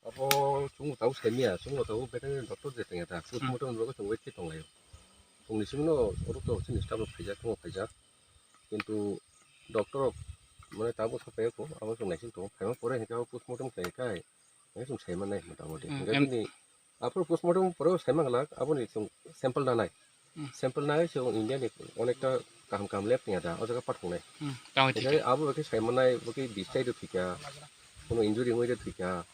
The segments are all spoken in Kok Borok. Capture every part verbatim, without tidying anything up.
Abo chwng tau saimia, chwng tau veterinary doctor je tongya ta, postmortem rok chwng wait khe tonglaio. Chwngni simi no oro to chini staff rok phaijak, chwng phaijak. Kintu doctor rok mane tabo sapai ko, abo chwng naising tongo. Phaima pore hinkhe abo postmortem khlai khai, hinkhe chwng sai mannai motamoti. Hmm, hinkhe em- bini aphuru postmortem pore sai manglak, aboni chwng sample nanai. Hmm. Sample nanai chwng India ni onekta kaham kaham lab tongya da, o jaga pathoknai. Hmm, tamo thik. Hinkhe abo khe sai mannai, bo khe bistai do thwikha, kono injury wngwi do thwikha,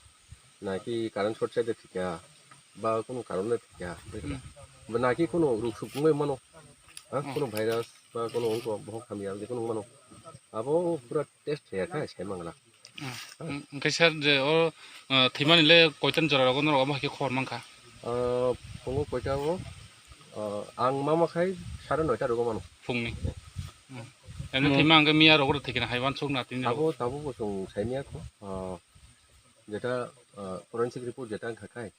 naki current short side do thwikha, ba kono karon no thwikha, ba naki kono ruk suk wngwi mano, ha, hmm, kono virus ba kono wngkho bohok hamya wngwi kono wngmano. Abo pura test khlaiya kha sai mangla. Hmm. Hwnkhe sir je o, ah, thwimani le koitan jora rogo norok omo hai khe khobor mankha? Ah, phungo koita o, ah, ang mama khai sare noita rogo mano. Phungni. Hmm. Emni hmm, thwima hwnkhe miya rogo rw thwikhe hai uansuk na tini rogo. Abo tabuk bo chwng saimanya kho. Ah, jeta, ah, forensic report jeta wngkha khai.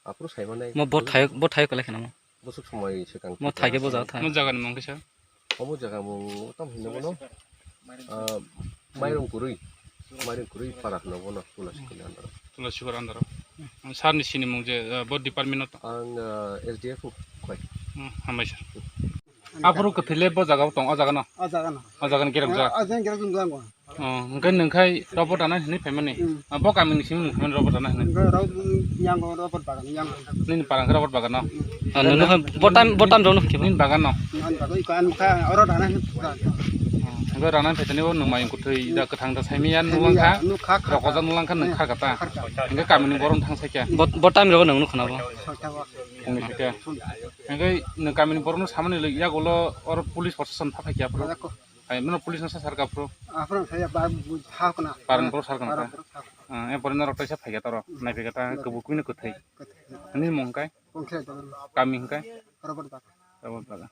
Aphuru sai mannai. Mo bo thayok, bo thayok kwlai kheno mo. Bwswk somoi swkang. Mo thai khe bo jaga thai. Mo jaga ni mung kisa? Omo jaga mung tam hinwi bono, ah, Mairung Kwrwi, Mairung Kwrwi para hinwi bono Tulasi Kori andaro. Tulasi Kori andaro. Sir ni sini mung je, ah, bo department no to? Ang, ah, S D F o khoi. Hmm, hambai sir. Aphuru kwthwi le bo jaga o tong, o jaga no? O jaga no. O jaga ni gerek jak? O jaga ni gerek jak. Oh, hwnkhe nwng khai robot rana hinwi phaimani? Hmm. Ah, bo kamini simi nwng phaimani robot rana hinwi? Hwnkhe rok-, yang bo robot bagan, yang. Nini parang khe robot bagan no? Hmm. Ah, nwng nokha botam, botam rok nokha ba? Nini bagan no? Nini bagan iko an kha oro rana hinwi bagan. Oh, hwnkhe rana phaitani bo nwng mayung kwthwi da kwthang da saimi ya nwng langkha. Nwng kha, kha, kha. Rokojak nwng langkha nwng kha kata. Kha, kha. Hwnkhe kamini borok thang sakya. Bot-, botam rok nwng nokha na bo? Soita bo. Hwnkhe sakya. Hwnkhe nwng kamini borok no samani le yagulo oro police protection pha phaikya bro. Ako. Hai, mano police no sa sarka phuru? Aphuru saya ba, bu-, ha kona. Paran phuru sarka Paran nang phuru sarka. Ah, e pore norok taisa phaikha toro. Hmm. Nai phaikha ta, hmm, kebo kuino kwthai. Kwthai. Nini mung kai? Pungkhe dong. Kami hingkai? Robot Bagan. Robot Bagan.